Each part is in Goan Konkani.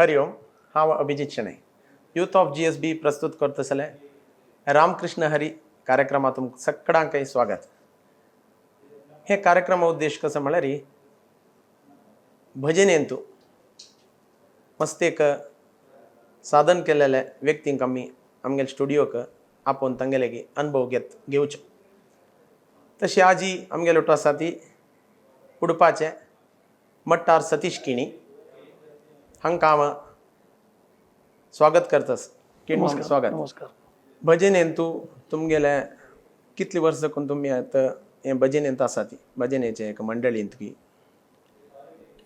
हरि ओम. हांव Abhijit Shenoi, youth of GSB प्रस्तुत करतसले रामकृष्ण हरी कार्यक्रमात तुमकां सगळ्यांकय स्वागत. हे कार्यक्रमा उद्देश कसो म्हळ्यार भजनेंतु मस्त एक साधन केलेले व्यक्तींक आमी आमगेले स्टुडियोक आपोवन तांगेले अनुभव घेत घेवचो. तशी आजी आमगेले वटू आसा ती उडपाचे मट्टार सतीश किणी हांकां हांव स्वागत करतास. किणी माम, स्वागत. नमस्कार. भजनेंतु तुमगेले कितली वर्सां साकून तुमी आतां हें भजनेंत आसा ती भजनेचे एक मंडळींत की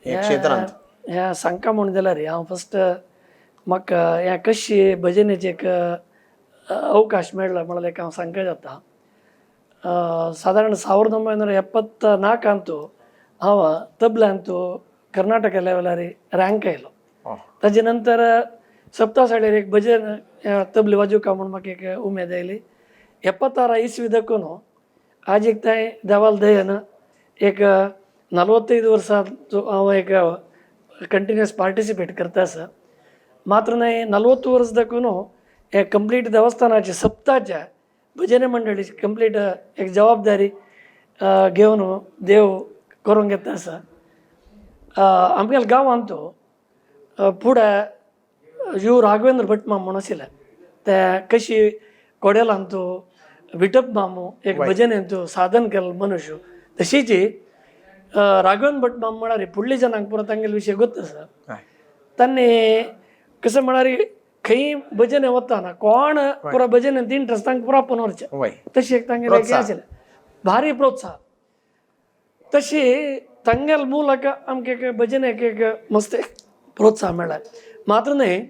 हे क्षेत्रांत? ह्या सांगका म्हूण जाल्यार हांव फस्ट म्हाका ह्या कशी भजनेचे एक अवकाश मेळ्ळो म्हणल्यार एक हांव सांगका जाता. सादारण 1974 हांव तबल्यांतू कर्नाटका लेवलार रँक आयलो. ताजे नंतर सप्ता साडीर एक भजन ह्या तबले वाजोवका म्हूण म्हाका एक उमेद आयली. 76 इस्वी दाखून आजीक थंय देवाल दयेन एक 45 वर्सां हांव एक कंटिन्युअस पार्टिसिपेट करता आसा. मात्र न्हय, 40 वर्स दाखून हे कंप्लीट देवस्थानाचे सप्ताच्या भजन मंडळीची कंप्लीट एक जबाबदारी घेवन देव करूंक घेता आसा. आमगेल्या गांवांत फुडें यु राघवेंद्र भट माम म्हणून आशिल्ले. ते कशी कोडेलांतू विटप मामू एक भजनेंतू साधन केल्लो मनुष्य. तशीच राघवेंद्र भट माम म्हळ्यार फुडल्या जनांक पुरो तांगेले विशय गोत्त आसा. तांणी कसं म्हळ्यार खंय भजने वताना कोण पुरो भजनेंत इंट्रस्ट तांकां पुरो आपोवन व्हरचें. तशी एक तांगेलें एक हें आशिल्लें, भारी प्रोत्साहन. तशी तांगेले ಮೂಲಕ आमकां एक भजनेक एक मस्त एक प्रोत्साहन मेळ्ळें. मात्र न्हय,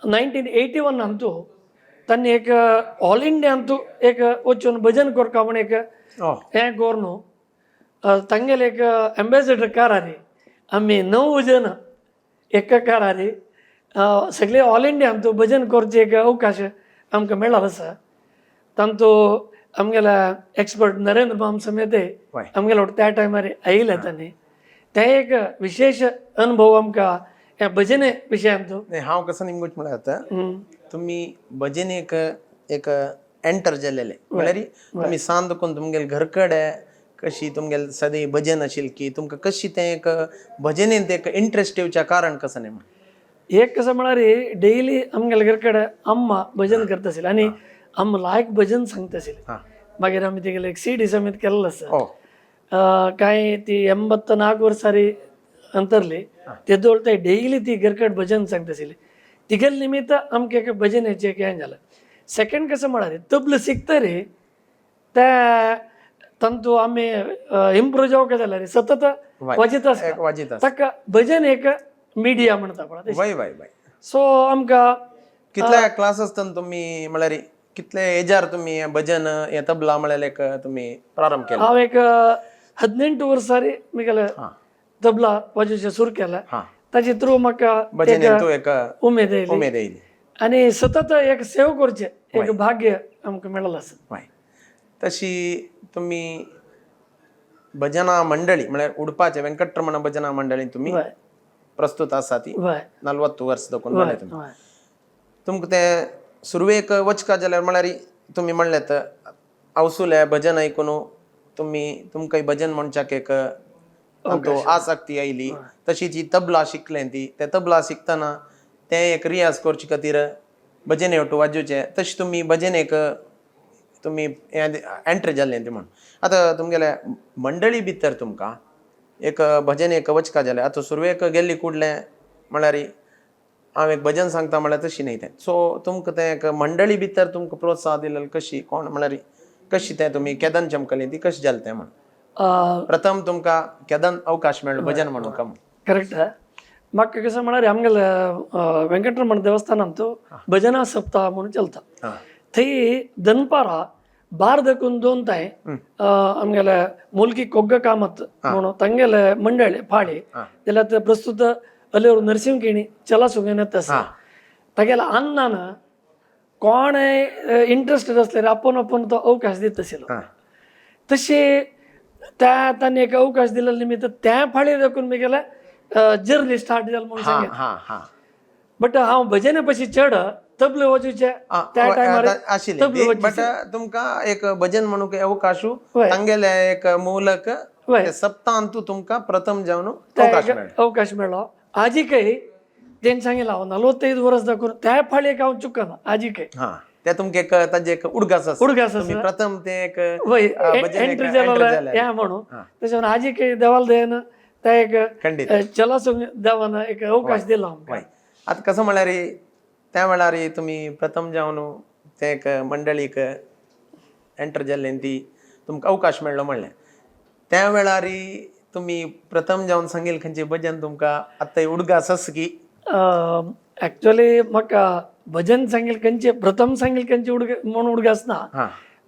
1981 अंतू तांणी एक ऑल इंडिया अंतू एक वचून भजन करका म्हूण एक हें करून तांगेले एक एम्बेसिडर कारारी आमी 9 जण एका कारारी सगळे ऑल इंडिया अंतू भजन करचे एक अवकाश आमकां मेळ्ळो आसा. तांतू आमगेले एक्सपर्ट नरेंद्र माम समेत आमगेले त्या टायमार आयिल्ले. तांणी ते एक विशेष अनुभव आमकां ह्या भजने विशयांतू. नाही, हांव कसं निमगूच म्हळ्यार आतां तुमी भजनेक एक एंटर जालेले म्हळ्यार तुमी सांज करून तुमगेले घर कडेन कशी तुमगेले सदां भजन आशिल्लें की तुमकां कशी तें एक भजनेंत एक इंट्रस्ट येवच्या कारण कसं न्ही म्हण? एक कसं म्हळ्यार डेली आमगेले घर कडेन अम्मा भजन करता आशिल्ली आनी अम्मा लायक भजन सांगता आशिल्ली. मागीर आमी तेगेले एक सीडी समेत केल्लो आसा. कांय ती 84 वर्सारी अंतरली. तेदोळ ते डेली ती घरकड भजन सांगता आशिल्ली. तिगेले निमित्त आमकां एक भजनाचें एक हें जालें. सेकंड कसं म्हळ्यार तबलो शिकतरी त्या तांतू आमी इम्प्रूव जावंक जाल्यार सतत वाजयत आसता. एक वाजयत आसता. ताका भजन एक मिडिया म्हणटा पळय. वय वय वय सो आमकां कितल्या क्लास आसतना तुमी म्हळ्यार कितले एजार तुमी हें भजन हें तबला म्हळ्यार एक तुमी प्रारंभ केलो? हांव एक 18 वर्सारी मुगेले तबला वाजोवचें सुरू केलें. ताजे थ्रू म्हाका भजनेंतू एक उमेद आयली. उमेद येयली. आनी सतत एक सेव करचें एक भाग्य आमकां मेळ्ळें आसा. वय, तशी तुमी भजना मंडळी म्हळ्यार उडपाचे वेंकटरमण भजना मंडळी तुमी प्रस्तुत आसा ती 40 वर्स दखून म्हणलें तुमी. तुमकां तें सुरवेक वचका जाल्यार म्हळ्यार तुमी म्हणलें आवसुलें भजन आयकून तुमी तुमकां भजन म्हणच्याक एक तांतू आसक्ती आयली. तशी ती तबला शिकलें ती ते तबला शिकतना तें एक रियाज करचे खातीर भजन वटू वाजोवचें. तशें तुमी भजनेक तुमी एंट्री जाल्लें ती म्हण. आतां तुमगेले मंडळी भितर तुमकां एक भजनेक वचका जाल्यार आतां सुरवेक गेल्ली कुडलें म्हळ्यार हांव एक भजन सांगता म्हळ्यार तशी न्हय तें. सो तुमकां तें एक मंडळी भितर तुमकां प्रोत्साहन दिलें कशी कोण म्हळ्यार कशी तें तुमी केदन चमकलें ती कशें जालें तें म्हण? प्रथम तुमकां केदन अवकाश मेळ्ळो भजन म्हणूंक म्हण? करेक्ट. म्हाका कसं म्हळ्यार आमगेले वेंकटरमण देवस्थानांत भजना सप्ताह म्हणून चलता. थंय दनपारा 12 दकून 2 ताय आमगेले मुल्की कोग्ग कामत म्हणून तांगेले मंडळी पाळी जाल्यार प्रस्तुत अलेवर नरसिंह केणी चला सुगेन आसा. तागेल्या अन्नान कोण इंट्रस्टेड आसल्यार आपोवन आपोवन तो अवकाश दित आशिल्लो. तशें त्या तांणी एक अवकाश दिल्लो निमित्त त्या फाळी दाखून मुगेले जर्नी स्टार्ट जाली म्हणून हा सांगें. हा हा बट हांव भजने पशी चड तबले वाजोवचे त्या टायमार आशिल्ले तबले बट तुमकां एक भजन म्हणूंक अवकाशू वय. तांगेले एक मूलक वय. ते सप्तांतू तुमकां प्रथम जावन त्या अवकाश एक मेळ्ळो. अवकाश मेळ्ळो. आजिकय तेणें सांगिल्लें हांव 45 वर्स दाखोवन त्या फाळयेक हांव चुकना आजिकय. हा, ते तुमकां एक ताजे एक उडगास आसा. उडगास आसा. तुमी प्रथम ते एक वय भजन एक एंट्री enter जालो जालें. हें म्हणून हा. तशें म्हणून आजिकय देवाल दयेन त्या एक खंडीत. चलासूंक देवान एक अवकाश दिलो आमकां. वय. आतां कसो म्हळ्यार त्या वेळार तुमी प्रथम जावन ते एक मंडळीक एंटर जाल्ले आनी ती तुमकां अवकाश मेळ्ळो म्हणलें. त्या वेळार तुमी प्रथम जावन सांगील खंयचें भजन तुमकां आतां उडगास आसा की? एक्चुअली म्हाका भजन सांगील खंयचें प्रथम सांगील खंयचें उडग म्हूण उडगास ना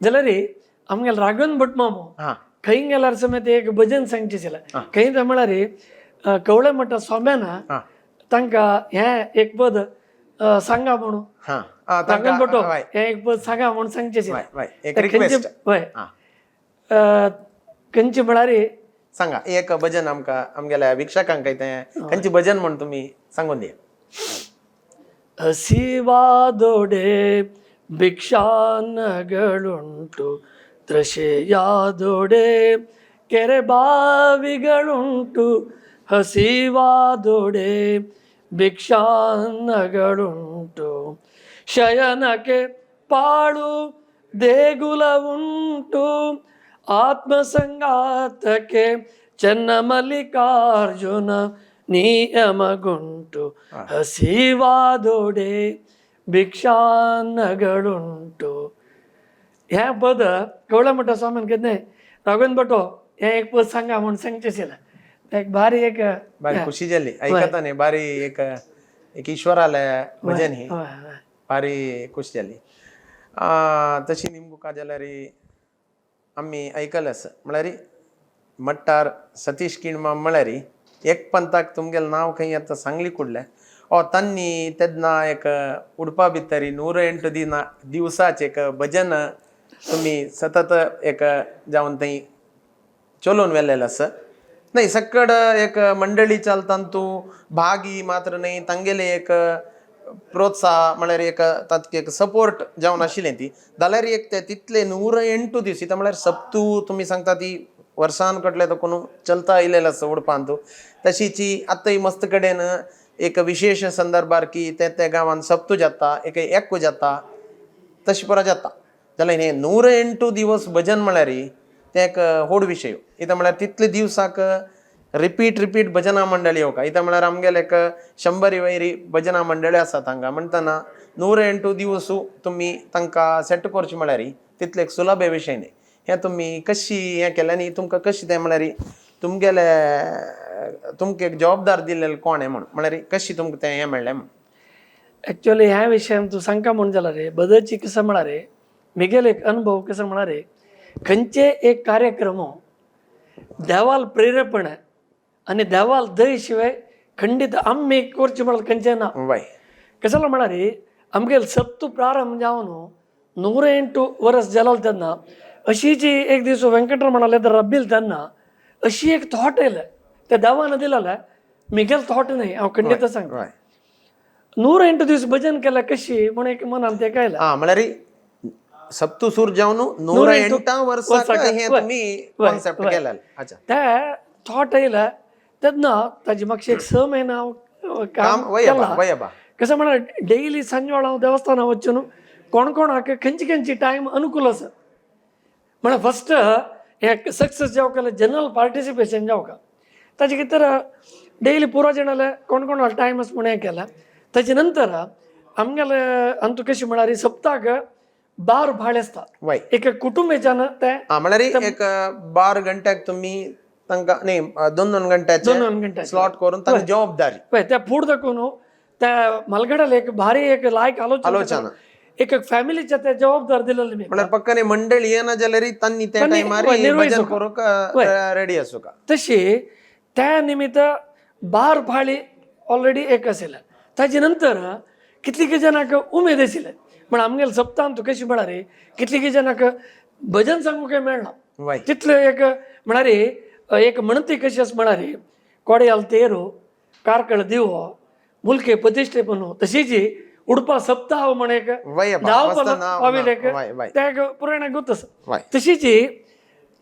जाल्यार आमगेलो राघवन भट मामो खंय गेल्यार समेत एक भजन सांगचें आशिल्लें. खंय तें म्हळ्यार कवळे मठा स्वाम्यान तांकां हें एक पद सांगा म्हणून हा हा, राघवन तांकां भटो वय हें एक पद सांगा म्हणून सांगचें आशिल्लें. वय वय एक ते खंयचें रिक्वेस्ट. वय खंयचें म्हळ्यार सांगा एक भजन आमकां आमगेल्या वीक्षकांक तें खंयचें भजन म्हूण तुमी सांगून दिया. ಹಸಿವಾದೊಡೆ ಭಿಕ್ಷಾನ್ನಗಳುಂಟು ತೃಷೆಯಾದೊಡೆ ಕೆರೆ ಬಾವಿಗಳುಂಟು ಹಸಿವಾದೊಡೆ ಭಿಕ್ಷಾನ್ನಗಳುಂಟು ಶಯನಕ್ಕೆ ಪಾಳು ದೇಗುಲ ಉಂಟು ಆತ್ಮಸಂಗಾತಕ್ಕೆ ಚೆನ್ನಮಲ್ಲಿಕಾರ್ಜುನ ನಿಯಮಗುಂಟು ಹಸಿವಾದೊಡೆ भिक्षान्नगळुंटू. हें पद कवळ्या म्हणटा स्वामीन केन्नाय राघवेंद्र भटो हें एक पद सांगा म्हूण सांगचें आशिल्लें. तें एक भारी एक भारी खुशी जाली आयकता न्ही, भारी एक एक ईश्वराले भजन ही. हय हय भारी खुश जाली. तशी निमगुका जाल्यार आमी आयकलें आसा म्हळ्यार मट्टार सतीश किणमा म्हळ्यार एक पंथाक तुमगेलें नांव खंय येता सांगली कुडलें ओ तांणी तेन्ना एक उडपा भितर 108 दिना दिवसाचें एक भजन तुमी सतत एक जावन थंय चलोवन व्हेल्लेलें आसा. न्हय सकड एक मंडळी चलता तूं भागी मात्र न्हय तांगेले एक प्रोत्साह म्हळ्यार एक तातूंत एक सपोर्ट जावन आशिल्लें ती जाल्यार एक ते तितले 108 दीस इतां म्हळ्यार सप्तू तुमी सांगता ती वर्सान कडले तो कोण चलता आयलेलें आसा उडपांत. तशीची आतांय मस्त कडेन एक विशेश संदर्भार की ते त्या गांवान सप्तू जाता एक एकू जाता तशें पुरो जाता जाल्यार हें 108 दिवस भजन म्हळ्यार तें एक व्हड विशय. इतां म्हळ्यार तितले दिवसाक रिपीट रिपीट भजनां मंडळी येवका. इतां म्हळ्यार आमगेले एक 100 वयरी भजनां मंडळी आसात हांगा म्हणटना 108 दिवस तुमी तांकां सेट करचें म्हळ्यार तितले एक सुलभ विशय न्ही. हें तुमी कशी हें केलें आनी तुमकां कशें तें म्हळ्यार तुमगेले तुमकां एक जबाबदार दिल्लें कोण हें म्हूण म्हळ्यार कशी तुमकां तें हें मेळ्ळें म्हूण? एक्चुअली ह्या विशयान तूं सांगका म्हूण जाल्यार रे बदलची कसो म्हळ्यार रे म्हगेलो एक अनुभव कसो म्हळ्यार रे खंयचे एक कार्यक्रम देवाल प्रेरेपण आनी देवाल दय शिवाय खंडीत आमी करचें म्हळ्यार खंयचें ना. वय कसलो म्हळ्यार आमगेलो सप्तू प्रारंभ जावन 108 वर्स जालो तेन्ना अशी जी एक दीस वेंकटरमणाले तर रब्बील तेन्ना अशी एक थॉट येयलें त्या देवान दिलेलें म्हगेलो थॉट न्हय हांव खंडीत सांगता. 108 दीस भजन केलें कशी म्हूण एक मनान तें आयलें. हा म्हळ्यार सप्तसूर जावन 108 वर्साक हें तुमी कॉन्सेप्ट केलें. अच्छा ते थॉट येयलें तेन्ना ताजी मातशें एक 6 म्हयने हांव काम काम वय केलां. वय बा कसं म्हळ्यार डेली सांजवेळा हांव देवस्थानां वचून कोण कोणाक खंयची खंयची टायम अनुकूल आसा म्हळ्यार फस्ट हे सक्सेस जावंक जाल्यार जनरल पार्टिसिपेशन जावंक ताजे खातीर डेली पुरो जाणाले कोण कोणाक टायम आसा म्हूण हें केलें. ताजे नंतर आमगेले अंतू कशें म्हळ्यार सप्ताक 12 भाळे आसता वय एक कुटुंबेच्यान ते हा म्हळ्यार एक 12 घंट्याक तुमी तांकां न्ही 2-2 घंट्याचे 2-2 घंट्याचे स्लॉट करून तांकां जबाबदारी पळय त्या फूड दाखोवन त्या मलगडाला एक भारी एक लायक आलोचना आलोचना. एक फॅमिलीच्या त्या जबाबदार दिलेली मी म्हळ्यार पक्का न्ही मंडळी येना जाल्यार तांणी त्या तांणी टायमार वय, निर्वय भजन सुका. करूंक रेडी आसूका. तशी त्या निमित्त 12 फाळी ऑलरेडी एक आशिल्लें. ताजे नंतर कितली जाणांक उमेद आशिल्ले पण आमगेले सप्तांत कशी म्हळ्यार कितली जाणांक भजन सांगूंक काय मेळना वय तितले एक म्हळ्यार एक म्हणती कशी आसा म्हळ्यार कोडयाल तेरो ಕಾರ್ಕಳ ದಿವೋ मुलके प्रतिष्ठेपण तशीच उडपा सप्ताह म्हण एक वय बा, धांव मस्त नाव पाविलेक वय वय त्या एक पुराणाक गोत वय तशीच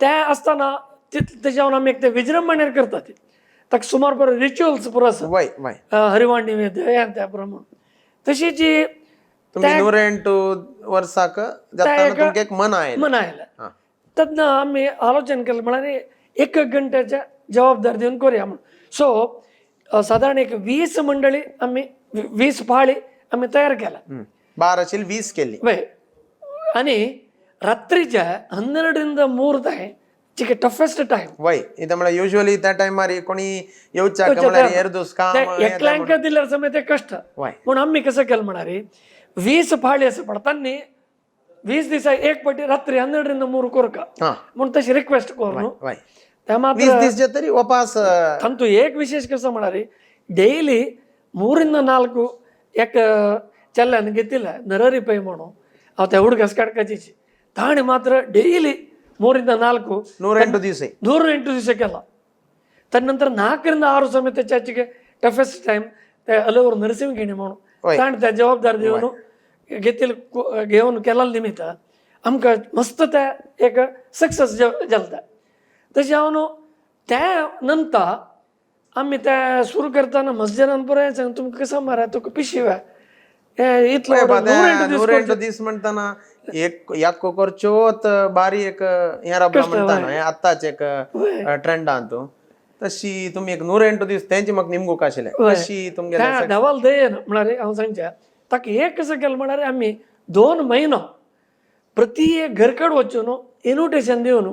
त्या आसतना तेच्यावर आमी एक ते विजृंभणेर करतात ताका सुमार बरो रिच्युअल्स पुरो आसा वय वय हरिवाण निवेद्य हें त्या प्रमाण तशीच तुमी 108 वर्साक जाताना तुमकां एक मन आयलें. मन आयलें हा. तेन्ना आमी आलोचन केलें म्हळ्यार एक एक घंट्याच्या जबाबदारी दिवन करुया म्हणून. सो सादारण एक 20 मंडळी आमी 20 पाळी आमी तयार केल्या. 12 आशिल्ली 20 केली. वय आनी रात्रीच्या 12 3 तांय चिके टफेस्ट टायम. वय इथं म्हळ्यार युज्युअली त्या टायमार कोणी येवच्याक म्हळ्यार येरदूस काम एकल्यांक दिल्यार समय ते कष्ट. वय म्हणून आमी कसं केलं म्हणारी 20 पाळी असं पडताना 20 दिसा एक पटी रात्री 12 3 कोरका हा म्हणून तशी रिक्वेस्ट कर न्हू. वय त्या 20 मात्र दीस जे तरी उपास ತಂತು ಏಕ್ ವಿಶೇಷ ಕೆಲಸ ಮಾಡಾರಿ ಡೈಲಿ 3 ರಿಂದ 4 एक चल्यान घेतिल्ले नरहरी पै म्हणून हांव त्या हुडगास काडकाची ताणें मात्र ಡೈಲಿ 3 ರಿಂದ 4 108 दिवस 108 ದಿವಸ केला. ತದನಂತರ 4 ರಿಂದ 6 ಸಮೇತ ಚಾಚಿಗೆ ಟಫೆಸ್ಟ್ ಟೈಮ್ ते अलवर नरसिंह घेणे म्हणून वय. ताणें त्या जबाबदार दिवन घेतिल्ले घेवन केला निमित्त आमकां मस्त त्या एक सक्सेस जाता. तशें हांव न्हू त्या नंतर आमी त्या सुरू करतना मस्जिदान पुराय सांग तुमकां कसो मरे तुका पिशिवे हे इतलो 108 दीस 108 दीस म्हणताना एक याको करचोत बारी एक हें राबला म्हणताना हें आत्ताच एक ट्रेंडान तूं तशी तुमी एक 108 दीस तेंचे म्हाका निमगूक आशिल्लें कशी तुमगेले त्या धवाल दयेन म्हळ्यार हांव सांगचें ताका एक कसं केलें म्हळ्यार आमी 2 महिनो प्रति एक घरकड वचून इन्विटेशन दिवन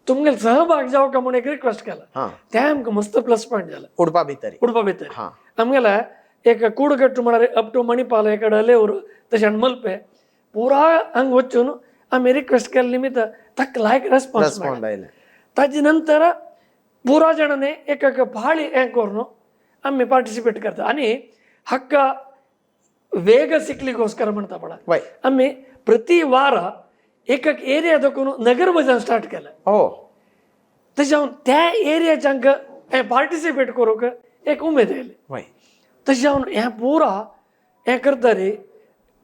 तुमगेले सहभाग जावका म्हूण एक रिक्वेस्ट केला. हा तें आमकां मस्त प्लस पॉयंट जालें उडपा भितर उडपा भितर. हा आमगेले एक कूडगट्टू म्हळ्यार अप टू मणिपाल एकडे अलेवर तशें मलपे पुरा हांगा वचून आमी रिक्वेस्ट केल्ले निमित्त ताका लायक रेस्पॉन्स रेस्पॉन्ड आयलें. ताजे नंतर पुरा जाणांनी एक एक पाळी हें करून आमी पार्टिसिपेट करता आनी हाका ವೇಗ ಸಿಕ್ಲಿಗೋಸ್ಕರ म्हणता पळय वय आमी प्रति वार एक एक एरिया दाखोवन नगर भजन स्टार्ट केलें. हो तशें हांव त्या एरियाच्यांक हें पार्टिसिपेट करूंक एक उमेद आयली. वय तशें हांव हें पुरा हें करता रे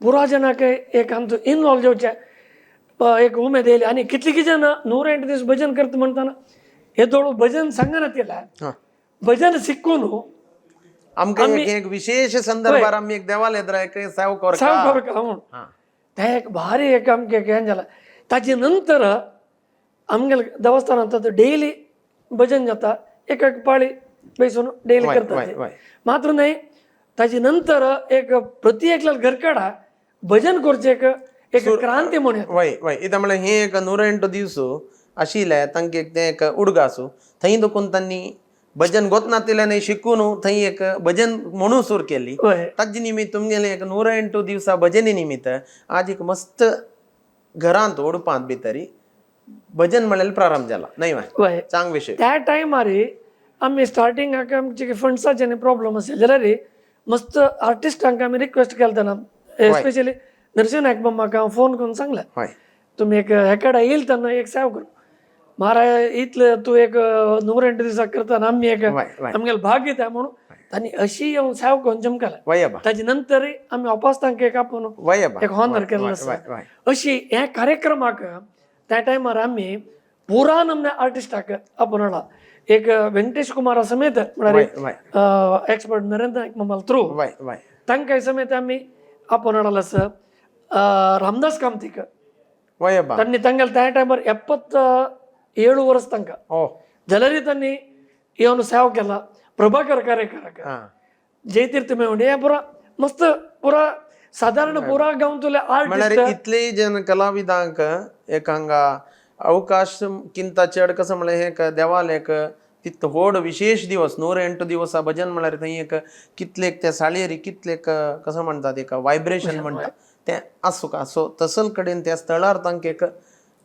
पुरा जाणांक एक आमचो इनवॉल्व जावचें एक उमेद आयली. आनी कितलीं जाणां 108 दीस भजन करता म्हणटाना हे दोळ भजन सांगना तिला हा भजन शिकून आमकां एक एक विशेष संदर्भार आमी एक देवाल येद्रा एक सेव करका सांग करका म्हूण हा तें एक भारी एक आमकें हें जालें. ताजे नंतर आमगेले देवस्थानांत डेली भजन जाता एक एक पाळी बेसून डेली वय करता वय ते. वय मात्र न्हय ताजे नंतर एक प्रति एकल्या घरकडा भजन करचें एक एक क्रांती म्हणून येता. वय वय इथं म्हळ्यार हे एक 108 दिवस आशिल्ले तांकां एक तें एक उडगा आसूं थंय देखून तांणी भजन गोतनातिल्यान शिकून थंय एक भजन म्हणून सुरू केली. वय ताजे निमित्त तुमगेलें एक 108 दिवसा भजनी निमित्त आज एक मस्त घरांत उडपांत भितरी भजन म्हणल्यार प्रारंभ जाला न्हय वा वय चांग विशय. त्या टायमार आमी स्टार्टिंगाक आमचे फंड्साचे प्रॉब्लम आसले जाल्यार मस्त आर्टिस्टांक आमी रिक्वेस्ट केले तेन्ना स्पेशली नरसिंह नायक मामाक हांव फोन करून सांगलें हय तुमी एक हेकडा येईल तेन्ना एक सेव करू मारा इतले तूं एक 108 दिसाक करता आमी एक वय वय आमगेले भाग घेता म्हणून तांणी अशी येवन सेव करून जमकाले. वय बा ताजे नंतर आमी ओपास्तांक एक आपोवन वय बा एक हॉनर केल्लो आसा. वय वय अशी ह्या कार्यक्रमाक त्या टायमार आमी पुरा नमने आर्टिस्टाक आपोवन हाडला एक वेंकटेश कुमारा समेत म्हळ्यार वय वय एक्सपर्ट नरेंद्र नायक मामाल थ्रू वय वय तांकां समेत आमी आपोवन हाडला आसा. रामदास कामतीक वय बा तांणी तांगेले त्या टायमार 77 वर्स तांकां ओ जाल्यारय तांणी येवन सेवा केला. प्रभाकर कारेकराक हा जयतीर्थ मेवणे हे पुरा मस्त पुरा सादारण पुरा गांवतले म्हळ्यार आर्टिस्ट इतले जन कलाविदांक एक हांगा अवकाश किंता चड कसं म्हळ्यार हे एक देवाल एक तितलो व्हड विशेष दिवस 108 दिवस भजन म्हळ्यार थंय एक कितले त्या साळयेरी कितले कसं म्हणतात एक वायब्रेशन म्हणटा तें आसूं का सो तसल कडेन त्या स्थळार तांकां एक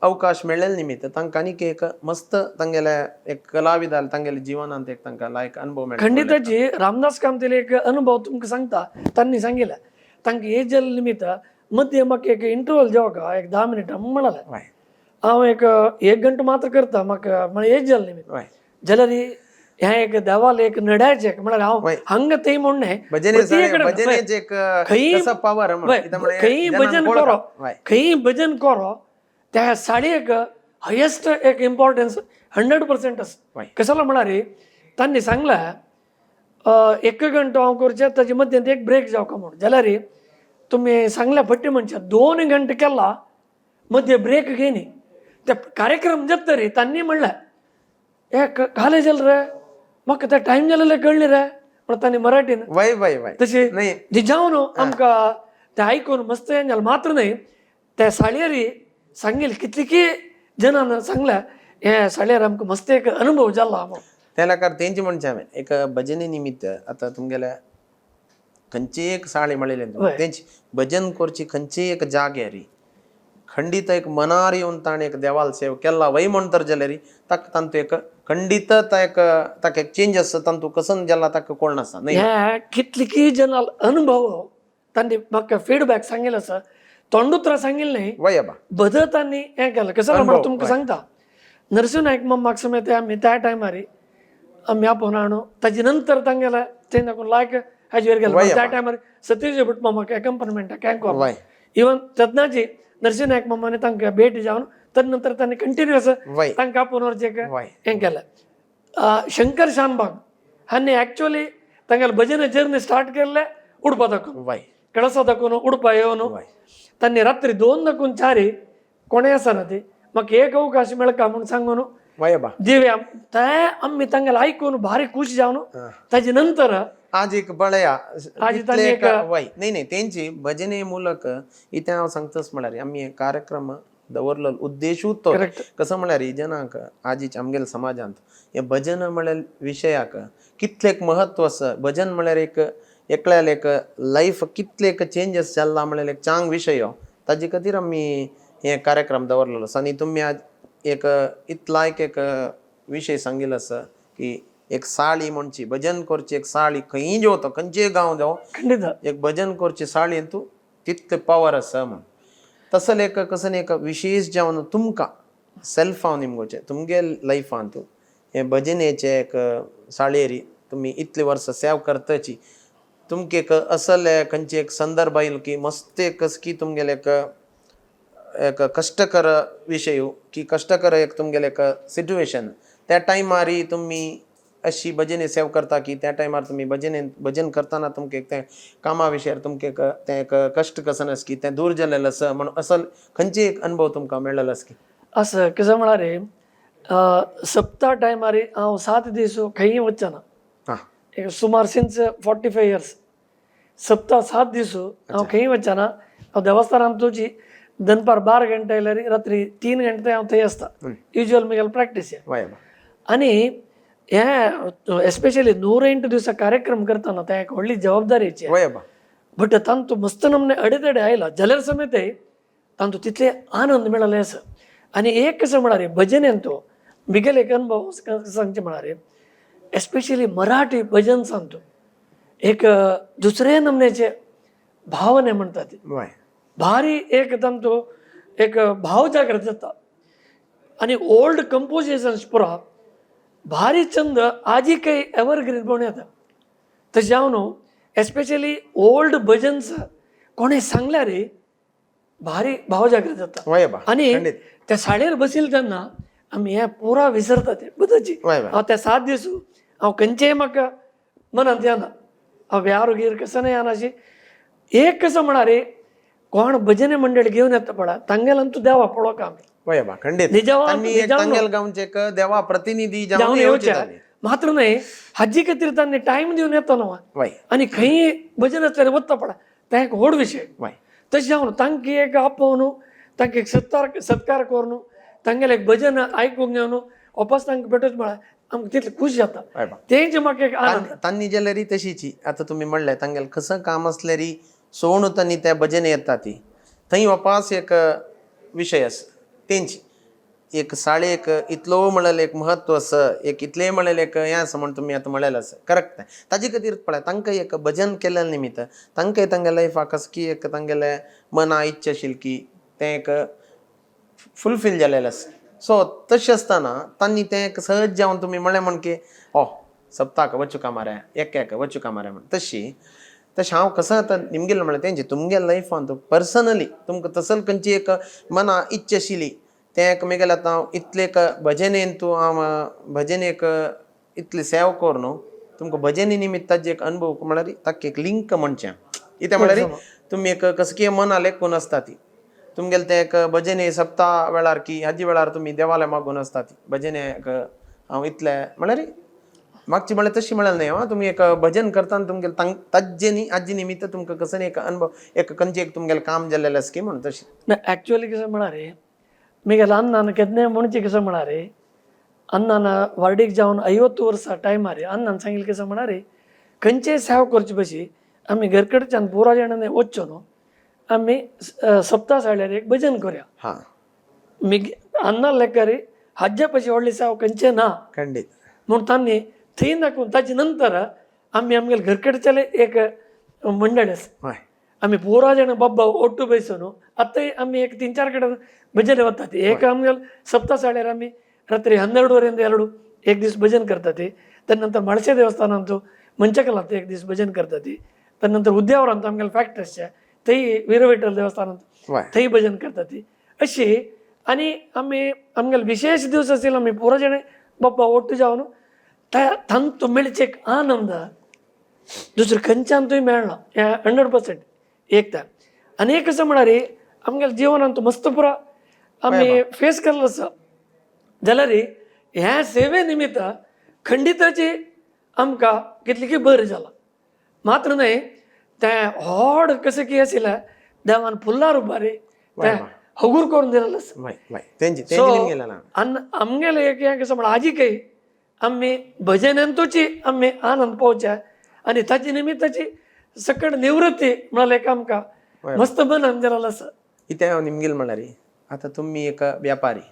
अवकाश मेळ्ळेले निमित्त तांकां आनीक एक मस्त तांगेले एक कलाविदाल तांगेले जिवनांत एक तांकां लायक अनुभव मेळटा. खंडिताची रामदास कामतीले एक अनुभव तुमकां सांगता. तांणी सांगितलं तांकां एज जाल्ले निमित्त मध्य म्हाका एक इंटरवल जेवका एक 10 मिनटां म्हणाले वय हांव एक एक घंटो मात्र करता म्हाका म्हळ्यार एज जाल्ले निमित्त वय जाल्यार हें एक देवाल एक नड्याचें म्हळ्यार हांव वय. हांगा थंय म्हूण न्हय, भजने प्रत्येक कडेन, भजनेच एक खंय कसो पावर वय, खंय भजन करो, खंय भजन करो त्या साडयेक हायेस्ट एक इम्पॉर्टन्स 100% आसा. वय. कशाला म्हळ्यार तांणी सांगलां एक घंटो हांव करचें ताजे मद्यंत एक ब्रेक जावका म्हूण, जाल्यार तुमी सांगल्या फट्टी मनशां 2 घंटे केला मध्य ब्रेक घेयनी ते कार्यक्रम जाता रे. तांणी म्हणलें हे काले जालें रे, म्हाका ते टायम जालें कळ्ळें रे, पण तांणी मराठीन वय वय वय तशी नाही जावन आमकां ते आयकून मस्त हें जालें. मात्र न्हय त्या साळयेरी सांगील कितली जणांना सांगल्या हे साळयेर आमकां मस्त एक अनुभव जाला म्हूण. त्या लेखार तेंचे म्हणचें हांवें एक भजने निमित्त आतां तुमगेल्या खंयची एक साळी म्हणलेली वय. तेंची भजन करची खंयची एक जाग्यारी खंडीत एक मनार येवन ताणें एक देवाल सेव केला वय म्हण तर जाल्यार ताका तांतू एक खंडीत ता एक ताका एक चेंज आसा तांतू कसन जाला ताका कोण आसा न्हय. हे कितली जणां अनुभव तांणी म्हाका फिडबॅक सांगिल्लो आसा, तोंडुत्रां सांगिल्लें न्हय, वय बा बदल तांणी हें केलें. कसो अनुभव, म्हणल्यार तुमकां वय. सांगता नरसिंह नायक मम्माक समेत आमी त्या टायमार आमी आपोवन हाडून ताजे नंतर तांगेले ते नाकून लायक हाजेर गेले. वय त्या बा. टायमार सतीश भट मामाक एकम्पनमेंटाक हें कोर वय इवन तेन्नाची नरसिंह नायक मामाने तांकां भेट जावन तर नंतर तांणी कंटिन्युअस वय तांकां आपोवन व्हरचें वय हें केलें. शंकर शानबाग हांणी एक्चुअली तांगेले भजन जर्नी स्टार्ट केल्ले उडपा दाखोवन, वय कळसा दाखोवन उडपा येवन वय तांणी रात्री 2 दाखून 4 कोणें आसना ती म्हाका एक अवकाश मेळका म्हूण सांगून वय बा दिव्या ते आमी तांगेले आयकून भारी खूश जावन ताजे नंतर आज एक बळया आज इतले तांणी एक एक- वय नाही नाही तेंची भजने मूलक इथे हांव सांगताच म्हळ्यार आमी हे कार्यक्रम दवरलो उद्देशूच तो. करेक्ट. कसो म्हळ्यार जनांक आजीच आमगेल्या समाजांत हे भजन म्हळ्यार विशयाक कितलें एक महत्व आसा. भजन म्हळ्यार एक एकल्याल एक लायफ कितलें एक चेंजस जाला म्हळ्यार एक चांग विशय हो. ताजे खातीर आमी हे कार्यक्रम दवरलेलो आसा. आनी तुमी आज एक इतला एक एक विशय सांगिल्लो आसा की एक साळी म्हणची भजन करची एक साळी खंयी जेवता खंयचेय गांव जावं खंडीत एक भजन करची साळयेन तूं तितलें पावर आसा म्हूण. तसले एक कसन एक विशेश जावन तुमकां सेल्फ हांव निमगोचें तुमगे लायफान तूं हें भजनेचें एक साळयेरी तुमी इतलीं वर्सां सेव करताची तुमकां एक असले खंयचे एक संदर्भ आयल की मस्त एक की तुमगेलें एक एक कश्टकर विशय की कश्टकर एक तुमगेलें एक सिट्युएशन त्या टायमार तुमी अशी भजने सेव करता की त्या टायमार तुमी भजने भजन करतना तुमकां एक तें कामा विशयार तुमकां एक तें एक कश्ट कसन आसा की तें दूर जालेलें आसा म्हण असल खंयचे एक अनुभव तुमकां मेळ्ळेलो आसा की असं कसं म्हळ्यार सप्ता टायमार हांव 7 दीस खंयी वचना. हां एक सुमार सिन्स 45 इयर्स सप्ता 7 दीस हांव खंयी वचना. हांव देवस्थानांत तुजी दनपार 12 घंटे आयल्यार रात्री 3 घंटे हांव थंय आसता. युज्युअल म्हगेलें प्रॅक्टीस. वय आनी हे एस्पेशली 108 दिवसा कार्यक्रम करतना ते एक व्हडली जबाबदारीची. वय बा बट तांतू मस्त नमने अडेतडे आयला जाल्यार समेत तांतू तितले आनंद मेळ्ळेले आसा. आनी एक कसं म्हळ्यार भजनेन तो म्हगेले एक अनुभव सांगचे म्हळ्यार एस्पेशली मराठी भजन सांगतो एक दुसरे नमनेचे भावने म्हणटा ती वय भारी एक तांतू एक भाव जागृत जाता. आनी ओल्ड कंपोजिशन्स पुरा भारी छंद आजी काही एवरग्रीन म्हणून येता. तशें हांव न्हू एस्पेशली ओल्ड भजन्स कोणें सांगल्यार भारी भाव जागृत जाता. वय बा आनी खंडीत त्या साडयेर बशिल्ले तेन्ना आमी हें पुरा विसरता ते बदची. वय बा हांव त्या 7 दीस हांव खंयचेय म्हाका मनांत येना, हांव व्यार गीर कसं येना. अशी एक कसं म्हळ्यार कोण भजने मंडळी घेवन येता पळय तांगेल्यान तूं देवा पळोवंक आमी वय बा खंडीत निजावा तांणी एक तांगेल गांवचे एक देवा प्रतिनिधी जावन जावन येवचे येवचे तांणी. मात्र न्हय हाजी खातीर तांणी टायम दिवन येता न्हू. वय आनी खंय भजन आसल्यार वता पळय तें एक व्हड विशय. वय तशें जावन तांकां एक आपोवन तांकां एक सत्कार करून तांगेलें एक भजन आयकूंक घेवन वापस तांकां भेटूच म्हळ्यार आमकां तितलें खूश जाता. वय बा तेंच म्हाका एक आनंद. तांनी जाल्यार तशीची आतां तुमी म्हणलें तांगेलें कसं काम आसल्यार सोडून तांणी त्या भजन येता ती थंय वापास एक विशय आसा तेंची एक साळेक इतलो म्हणलें एक महत्व आसा एक इतलें म्हणलें एक हें आसा म्हण तुमी आतां म्हणलेलें आसा करेक्ट. ताजे खातीर पळय तांकां एक भजन केल्ल्या निमित्त तांकां तांगे लायफाक कसं की एक तांगेलें मना इच्छा आशिल्ली की तें एक फुलफील जालेलें आसा. सो तशें आसतना तांणी तें एक सहज जावन तुमी म्हणलें म्हण की हो सप्ताक वचुका मारे एक वचुका मारे म्हण तशी तशें हांव कसो आतां निमगेलें म्हळ्यार तेंचे तुमगे लायफान पर्सनली तुमकां तसल खंयची एक मना इच्छा आशिल्ली तें एक मेगेलें आतां हांव इतलें एक भजनेन तूं हांव भजनेक इतली सेवा कर न्हू तुमकां भजने निमित्त ताजे एक अनुभव म्हळ्यार ताका एक लिंक म्हणचें कितें म्हळ्यार तुमी एक कसं कितें मना लेखून आसता ती तुमगेलें तें एक भजने सप्ता वेळार की हाजे वेळार तुमी देवाले मागून आसता ती भजने एक हांव इतलें म्हळ्यार मागची म्हळ्यार तशी म्हळ्यार न्हय आं तुमी एक भजन करता आनी तुमगेलें ताज्जे न्ही आजी निमित्त तुमकां कसं एक अनुभव एक खंयचें एक तुमगेलें काम जाल्लें आसा की म्हणून तशें. ना ॲक्च्युअली कसं म्हळ्यार मिगेल अण्णान केन्नाय म्हणचें कसं म्हळ्यार अण्णान वार्डीक जावन 50 वर्सां टायमार अण्णान सांगिल्लें कसं म्हळ्यार खंयचेय सेवा करचे बशी आमी घरकडच्यान पुरा जाणांनी वचचो न्हू आमी सप्ता साळ्यार एक भजन करया. हां मिगे अण्णा लेकर हाज्या पशी व्हडली सेवा खंयचें ना. खंडीत. म्हूण तांणी थंय दाखोवन ताजे नंतर आमी आमगेले घरकडच्याले एक मंडळ आसा. हय. आमी पुरा जाणां बाब्बा ಒಟ್ಟು ಬಯಸೋನು ಅತ್ತೆ ಆಮಿ एक 3-4 ಕಡೆ ಭಜನೆ ಒತ್ತಾತಿ. एक आमगेले सप्ता साड्यार आमी रात्री 12:30 2 एक दीस भजन करतात. त्यानंतर म्हाळशे देवस्थानांत मंचकलांत एक दीस भजन करतात. त्यानंतर उद्यावरांत आमगेले फॅक्टरीच्या थंय वीरविठ्ठल देवस्थानांत थंय भजन करतात अशी. आनी आमी आमगेले विशेष दिवस आशिल्ले आमी पुरा जाणां बाप्पा ಒಟ್ಟು जावन तांतू मेळचे एक आनंद दुसरें खंयच्यान मेळना हें 100% एक तर. आनी एक कसं म्हळ्यार आमगेल्या जिवनांत मस्त पुरा आमी फेस केल्लो आसा जाल्यार ह्या सेवे निमित्त खंडिताची आमकां कितली की बरें जालां. मात्र न्हय तें व्हड कशें की आशिल्लें देवान फुल्ला रुपार तें हगूर करून दिलेलें आसा. वय वय तेंचे सो तेंचे निमगेलें ना. आनी आमगेलें एक हें कसं म्हळ्यार आजिकय आमी भजनांतूच आमी आनंद पावचे आनी ताजे निमित्ताची सकट निवृत्ती म्हळ्यार एक आमकां मस्त मनान दिलेलें आसा. इतें हांव निमगेलें म्हळ्यार आतां तुमी एक व्यापारी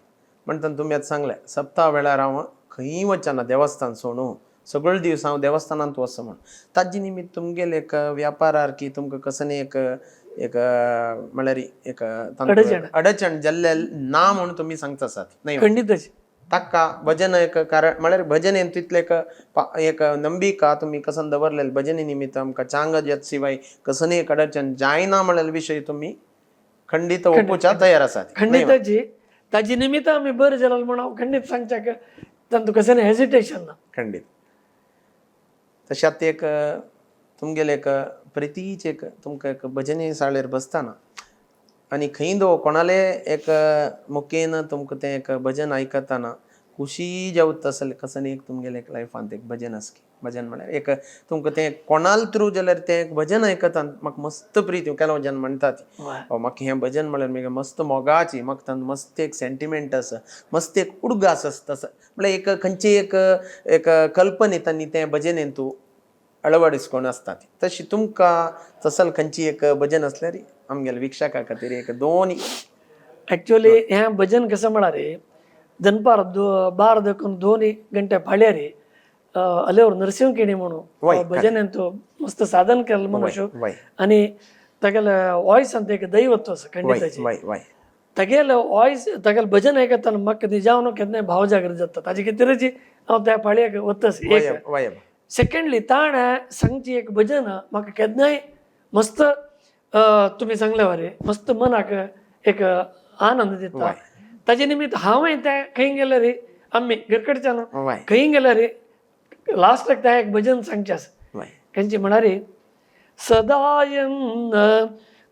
म्हणटना तुमी आतां सांगलें सप्ता वेळार हांव खंय वचना देवस्थान सोडून सगळे दीस हांव देवस्थानांत वचो म्हण ताजे निमित्त तुमगेले एक व्यापारार की तुमकां कसं एक एक म्हळ्यार एक अडचण. अडचण जाल्लें ना म्हूण तुमी सांगता आसात न्हय. खंडीतच. ताका भजन एक कारण म्हळ्यार भजनेन तितलें एक एक नंबिका तुमी कसन दवरलेले भजने निमित्त आमकां चांग जात शिवाय कसं एक अडचण जायना म्हळ्यार विशय तुमी खंडीत ओपूच्या तयार आसात. खंडिताची ताजे निमित्त आमी बरें जालें म्हूण हांव खंडीत सांगच्याक तांतूं कसलें हेजिटेशन ना. खंडीत. तशें आतां एक तुमगेलें एक प्रितीचें एक तुमकां एक भजने साळेर बसतना आनी खंय दो कोणाले एक मुखेन तुमकां तें एक भजन आयकतना खुशी जावत आसलें कसं एक तुमगेलें एक लायफांत एक भजन आसा की भजन म्हळ्यार एक तुमकां तें कोणाल थ्रू जाल्यार तें एक भजन आयकता म्हाका मस्त प्रिती केलो जेन्ना म्हणटा ती म्हाका हें भजन म्हळ्यार म्हगे मस्त मोगाची म्हाका तातूंत मस्त एक सेंटिमेंट आसा मस्त एक उडगास आसता आसा म्हळ्यार एक खंयची एक एक कल्पने तांणी तें भजनेन तूं अळवडिसकोन आसता ती तशी तुमकां तसल खंयची एक भजन आसल्यार आमगेल्या वीक्षका खातीर एक दोन. ॲक्च्युअली हें भजन कसं म्हळ्यार दनपार 12 देखून 2 गंटे फाल्यार अलेवर नरसिंह केणी म्हणून भजन तो मस्त साधन केलें मनुष्य आनी तागेले वॉयस एक दैवत्व आसा खंडिताचें. तागेले वॉयस तागेलें भजन आयकतना म्हाका निजावन केन्नाय भाव जागृत जाता ताजे खातीरच हांव त्या पाळयेक वतास. एक सेकंडली ताणें सांगची एक भजन म्हाका केन्नाय मस्त तुमी सांगले वरी मस्त मनाक एक आनंद दिता. ताजे निमित्त हांवें तें खंय गेल्यार आमी घरकडच्यान खंय गेल्यार लास्टाक तें एक भजन सांगचें आसा. खंयचें म्हळ्यार सदायन्न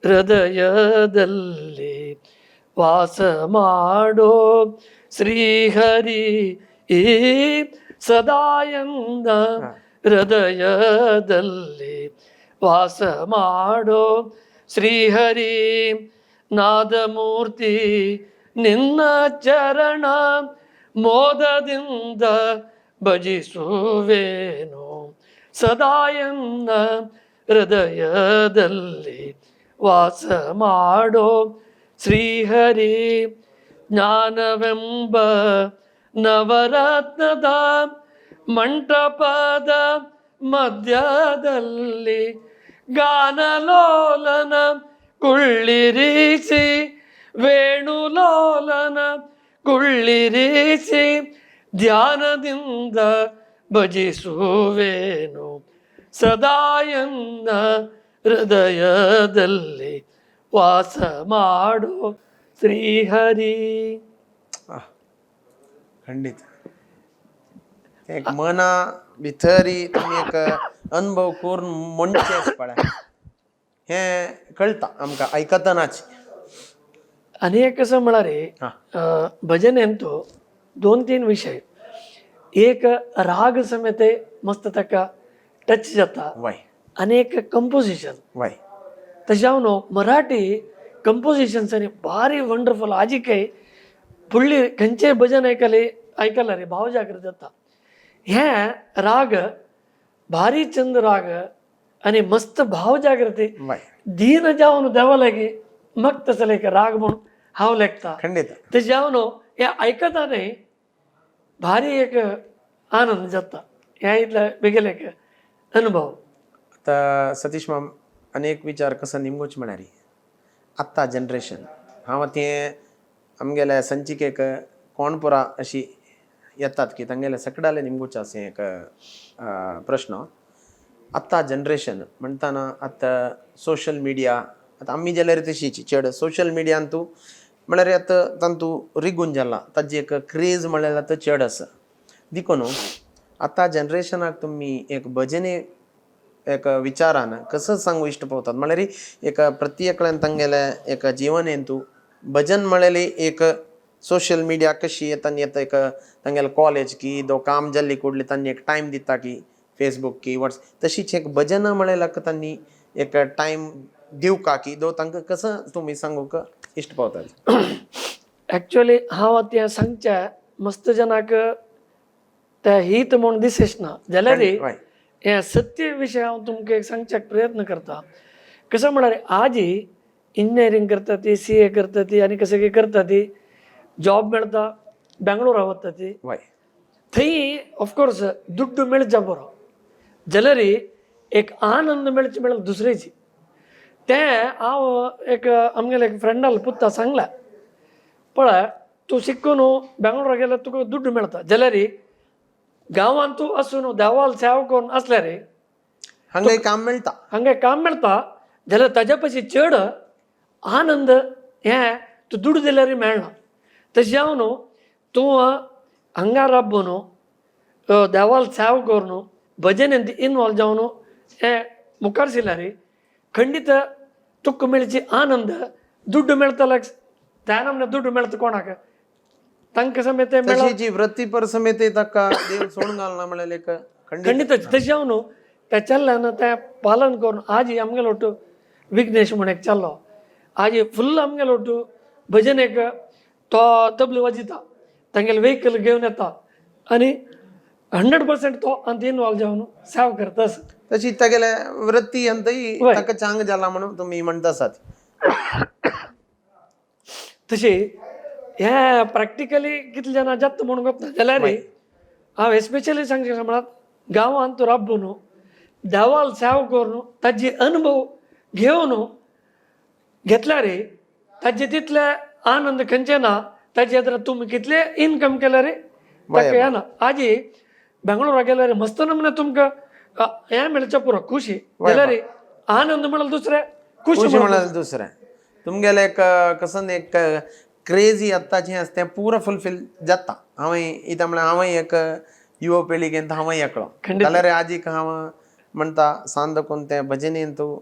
हृदयದಲ್ಲಿ ವಾಸ ಮಾಡೋ ಶ್ರೀಹರಿ ಸದಾಯನ್ನ ಹೃದಯದಲ್ಲಿ ವಾಸ ಮಾಡೋ ಶ್ರೀಹರಿ ನಾದಮೂರ್ತಿ ನಿನ್ನ ಚರಣ ಮೋದದಿಂದ ಭಜಿಸುವೇನು ಸದಾಯನ್ನ ಹೃದಯದಲ್ಲಿ ವಾಸ ಮಾಡೋ ಶ್ರೀಹರಿ ಜ್ಞಾನವೆಂಬ ನವರತ್ನದ ಮಂಟಪದ ಮಧ್ಯದಲ್ಲಿ ಗಾನಲೋಲನ ಕುಳ್ಳಿರಿಸಿ ವೇಣುಲೋಲನ ಕುಳ್ಳಿರಿಸಿ ಧ್ಯಾನದಿಂದ ಭಜಿಸುವೇನು ಸದಾಯನ್ನ ಹೃದಯದಲ್ಲಿ ವಾಸ ಮಾಡು ಶ್ರೀಹರಿ. खंडीत एक मना भितरी तुमी एक अनुभव करून म्हणचें पळय हें कळटा आमकां आयकतनाच. आनी एक कसं म्हळ्यार भजनेंतु दोन तीन विशय, एक राग समेत मस्त ताका टच जाता आनी एक कंपोजिशन. तशें हांव न्हू मराठी कंपोजिशन्स आनी भारी वंडरफूल. आजिकय फुडली खंयचेय भजन आयकले आयकल्यार भाव जागृत जाता. हें राग भारी चंद राग आनी मस्त भाव जागृती दीन जावन देवा लागीं मग तसले एक राग म्हूण हांव लेखता. तशें हांव न्हू हें आयकता न्ही भारी एक आनंद जाता. हें इतले बेगीन एक अनुभव. आतां सतीश माम आनी एक विचार कसो निमगोच म्हळ्यार आत्तां जनरेशन हांव तें आमगेल्या संचिकेक कोण पुरा अशी येतात की तांगेले सकडाले निमगोच आसा एक प्रश्न. आत्तां जनरेशन म्हणटाना आतां सोशल मिडिया, आतां आमी जाल्यार तशीच चड सोशल मिडियान तूं म्हळ्यार आतां तांतू रिगून जाला, ताजी एक क्रेज म्हळ्यार आतां चड आसा. देखून आतां जनरेशनाक तुमी एक भजने एक विचारान कसो सांगू इश्ट पावतात म्हळ्यार एक प्रति एकल्यान तांगेले एक जिवनेन तूं भजन म्हळ्यार एक सोशल मिडिया कशी तांणी आतां एक तांगेले कॉलेज की दो काम जाल्ली कुडली तांणी एक टायम दिता की फेसबूक की वॉट्स, तशीच एक भजन म्हळ्यार तांणी एक टायम दिवका की दो तांकां कसो तुमी सांगूंक इश्ट पावतात? एक्चुअली हांव आतां सांगचें मस्त जनाक ते हित म्हूण दिसच ना जाल्यार हें सत्य विशय हांव तुमकां एक सांगच्याक प्रयत्न करता. कसं म्हळ्यार आज इंजिनियरींग करता ती, CA करता ती आनी कशें कितें करता ती, जॉब मेळटा बेंगलोरा वता ती. थंय ऑफकोर्स दुड्डू मेळचा बरो जाल्यार एक आनंद मेळचे मेळ्ळा दुसरेची. तें हांव एक आमगेले एक फ्रेंडाल पुता सांगला, पळय तूं शिकून बेंगलोरा गेल्यार तुका दुड्डू मेळटा जाल्यार गांवांत तूं आसून देवाल सेवा करून आसल्यार हांगा काम मेळटा, हांगा काम मेळटा जाल्यार ताज्या पशी चड आनंद हें तूं दुडू दिल्यार मेळना. तशें हांव न्हू तूं हांगा राबून देवाल सेवा करून भजनेंत इनवॉल्व जावन हें मुखार सरल्यार खंडीत तुका मेळची आनंद दुड्डू मेळटलो त्या नामने दुड्डू मेळटा कोणाक तांकां समेत तशी जी वृत्तीपर समेत ताका देव सोडून घालना म्हळ्यार एक खंडीत. तशें हांव न्हू त्या चल्ल्यान तें पालन करून आज आमगेलो ಒಟ್ಟು विघ्नेश म्हूण एक चल्लो, आज फुल्ल आमगेलो ಒಟ್ಟು भजनेक तो तबले वाजयता, तांगेले वेहिकल घेवन येता आनी 100% तो आनी इनवॉल्व जावन सेवा करता. तशी तागेले वृत्ती अंतय ताका चांग जाला म्हणून तुमी म्हणटा आसात. तशी हें प्रॅक्टिकली कितले जाणां जाता म्हणून गोत ना जाल्यार हांव एस्पेशली सांगचें म्हळ्यार गांवांत तूं राबून देवाल सेवा करून ताजी अनुभव घेवन घेतल्यार ताजे तितले आनंद खंयचे ना. ताजे आतां तुमी कितले इनकम केल्यार ताका येना. आजी बेंगळूरा गेल्यार मस्त नमुने तुमकां हें मेळचें पुरो खुशी जाल्यार आनंद म्हळ्यार दुसरें खुशी म्हळ्यार दुसरें तुमगेलें एक कसं एक क्रेजी आत्ताचें आसा तें पुरो फुलफील जाता. हांवें इतां म्हळ्यार हांवूय एक युवा पिळगेंत हांवूय एकलो जाल्यार आजीक हांव म्हणटा सांद कोन तें भजनेन तूं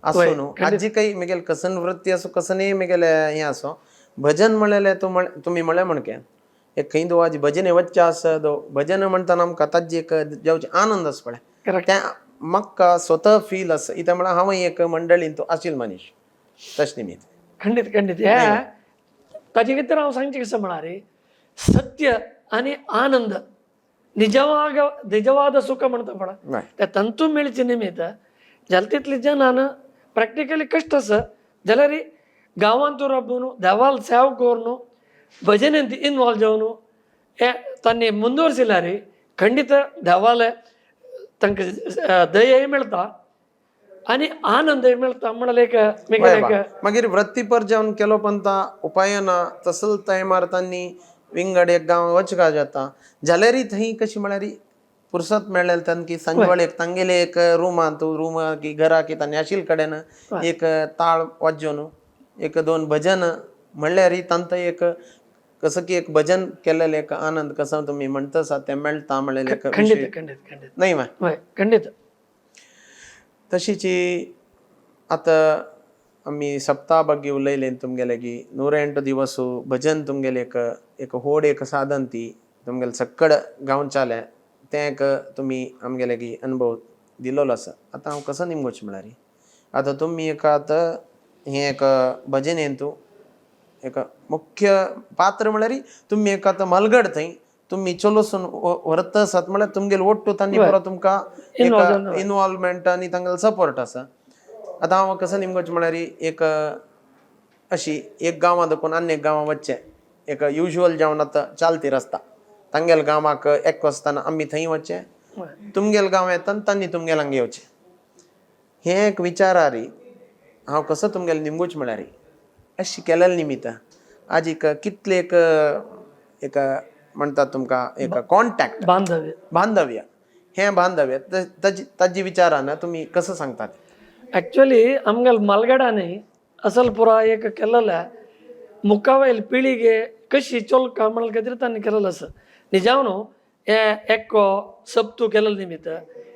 आसूं न्हू आजी काही म्हगेले कसन वृत्ती आसूं कसनय म्हगेलें हें आसूं भजन म्हणलें तूं तुमी म्हणलें म्हणके एक खंय दो आजी भजने वच्चें आसा दो भजन म्हणटाना आमकां ताजी एक जावचे आनंद आसा पळय तें म्हाका स्वता फील आसा. इत्या म्हळ्यार हांवूय एक मंडळीन तूं आशिल्लो मनीस तशें निमित्त. खंडीत खंडीत हे ताजे भितर हांव सांगचें कसं म्हळ्यार सत्य आनी आनंद निजवाग निजवाद सुख म्हणटा पळय त्या तंतू मेळचे निमित्त जाल्यार तितले जनान प्रॅक्टिकली कश्ट आसा जाल्यार गांवांत राबून देवाल सेवा करून भजनेंत इनवॉल्व जावन हे तांणी मुंदुवरशिल्यार खंडीत देवाले तांकां दयाय मेळटा आनी आनंदय मेळटा म्हणल्यार एक मागीर वृत्तीपर जेवन केलो पंता उपाय ना तसल टायमार तांणी विंगड एक गांव वचका जाता जाल्यारय थंय कशी म्हळ्यार फुरसत मेळ्ळेल तांकी सांजवेळ एक तांगेले एक रुमांत रूम की घरा की तांणी आशिल कडेन एक ताळ वाजोवन एक दोन भजन म्हणल्यार तांकां एक कसं की एक भजन केलेले एक आनंद कसो तुमी म्हणता ते मेळटा म्हणलेले एक खंडित खंडित खंडित. नाही मा? हय, खंडित. तशीची आतां आमी सप्ता ಬಗ್ಗೆ उलयले तुमगेले की 108 दिवस भजन तुमगेले एक एक होड एक साधन ती तुमगेले सक्कड गांवचाले तें एक तुमी आमगेले की अनुभव दिलोलो आसा. आतां हांव कसो निमगोच म्हळ्यार आतां तुमी एक आतां हें एक भजन हेतू एक मुख्य पात्र म्हळ्यार तुमी एक आतां मलगड थंय तुमी चलोसून व्हरत आसात म्हळ्यार तुमगेले ओट्टू तांणी पुरो तुमकां एक इनवॉल्वमेंट आनी तांगेलो सपोर्ट आसा. आतां हांव कसो निमगोच म्हळ्यार एक अशी एक गांवां दाखोवन आनी एक गांवां वचचें एक युज्युअल जावन आतां चालती रस्ता तांगेल्या गांवाक एक वचतना आमी थंय वचचें, तुमगेले गांव येता आनी तांणी तुमगेल्या हांगा येवचें. हें एक विचारारी हांव कसो तुमगेले निमगोच म्हळ्यार अशी केलेले निमित्त आज एक कितले एक एक म्हणटात तुमकां एक कॉन्टॅक्ट बांधव्य बांधव्य हें बांधव्य ताजी विचारान तुमी कसं सांगतात? ॲक्च्युली आमगेले मालगडांनी असल पुरा एक केलेले मुखावयल पिळगे कशी चोलका म्हणले खातीर तांणी केलेलं आसा. निजावन हे एक्को सप्तू केलेले निमित्त